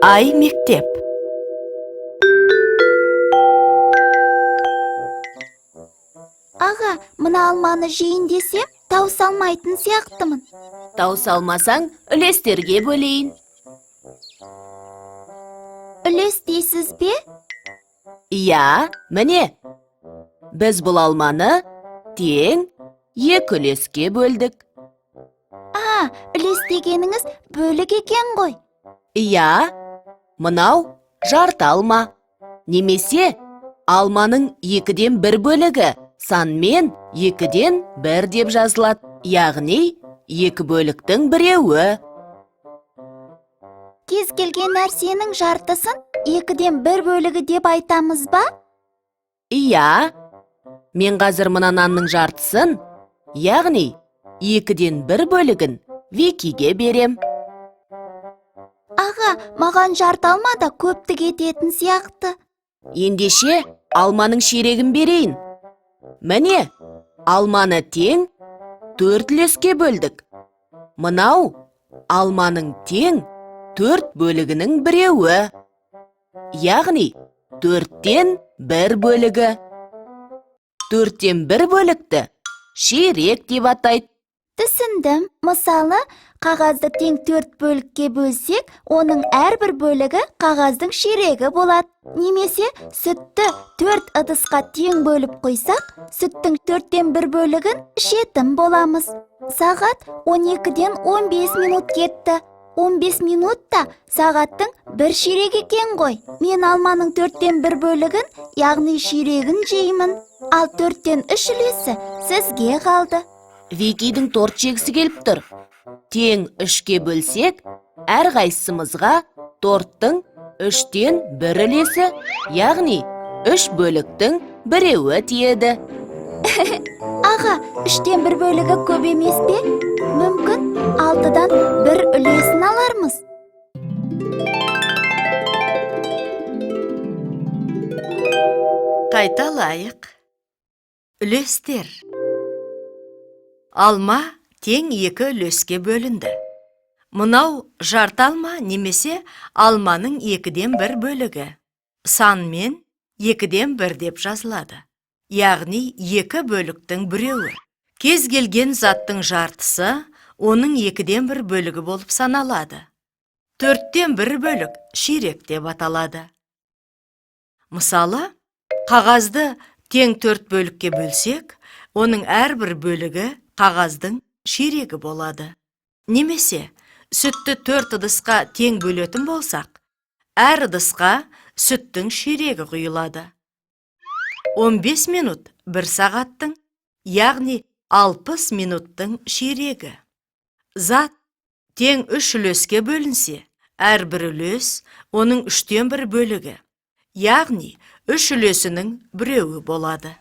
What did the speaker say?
Ай мектеп. Аға, мына алманы жейін десем, тауыса алмайтын сияқтымын. Тауыса алмасаң, үлестерге бөлейін. Үлес дейсіз бе? Иә, міне. Біз бұл алманы тең екі үлеске бөлдік. А, үлес дегеніңіз бөлік екен ғой. Иә, мынау жарты алма. Немесе алманың екіден бір бөлігі санмен екіден бір деп жазылады. Яғни екі бөліктің біреуі. Кез келген нәрсенің жартысын екіден бір бөлігі деп айтамыз ба? Иә, мен қазір мына нанның жартысын, яғни екіден бір бөлігін Викиге берем. Аға, маған жарты алма да көптік ететін сияқты. Ендеше алманың ширегін берейін. Міне, алманы тең төрт үлеске бөлдік. Мынау алманың тең төрт бөлігінің біреуі. Яғни төрттен бір бөлігі. Төрттен бір бөлікті ширек деп атайды. Түсіндім. Мысалы, қағазды тең төрт бөлікке бөлсек, оның әрбір бөлігі қағаздың ширегі болады. Немесе сүтті төрт ыдысқа тең бөліп құйсақ, сүттің төрттен бір бөлігін ішетін боламыз. Сағат 12-ден 15 минут кетті. 15 минут та сағаттың бір ширегі екен ғой. Мен алманың төрттен бір бөлігін, яғни ширегін жеймін. Ал төрттен үш үлесі сізге қалды. Викидің торт жегісі келіп тұр. Тең үшке бөлсек, әрқайсымызға торттың үштен бір үлесі, яғни үш бөліктің біреуі тиеді. Аға, үштен бір бөлігі көп емес пе? Мүмкін алтыдан бір үлесін алармыз. Қайталайық. Үлестер. Алма тең екі үлеске бөлінді. Мынау жарты алма немесе алманың екіден бір бөлігі. Санмен екіден бір деп жазылады. Яғни екі бөліктің біреуі. Кез келген заттың жартысы оның екіден бір бөлігі болып саналады. Төрттен бір бөлік ширек деп аталады. Мысалы, қағазды тең төрт бөлікке бөлсек, оның әрбір бөлігі қағаздың ширегі болады. Немесе сүтті төрт ыдысқа тең бөлетін болсақ, әр ыдысқа сүттің ширегі құйылады. 15 минут бір сағаттың, яғни 60 минуттың ширегі. Зат тең үш үлеске бөлінсе, әрбір үлес оның үштен бір бөлігі, яғни үш үлесінің біреуі болады.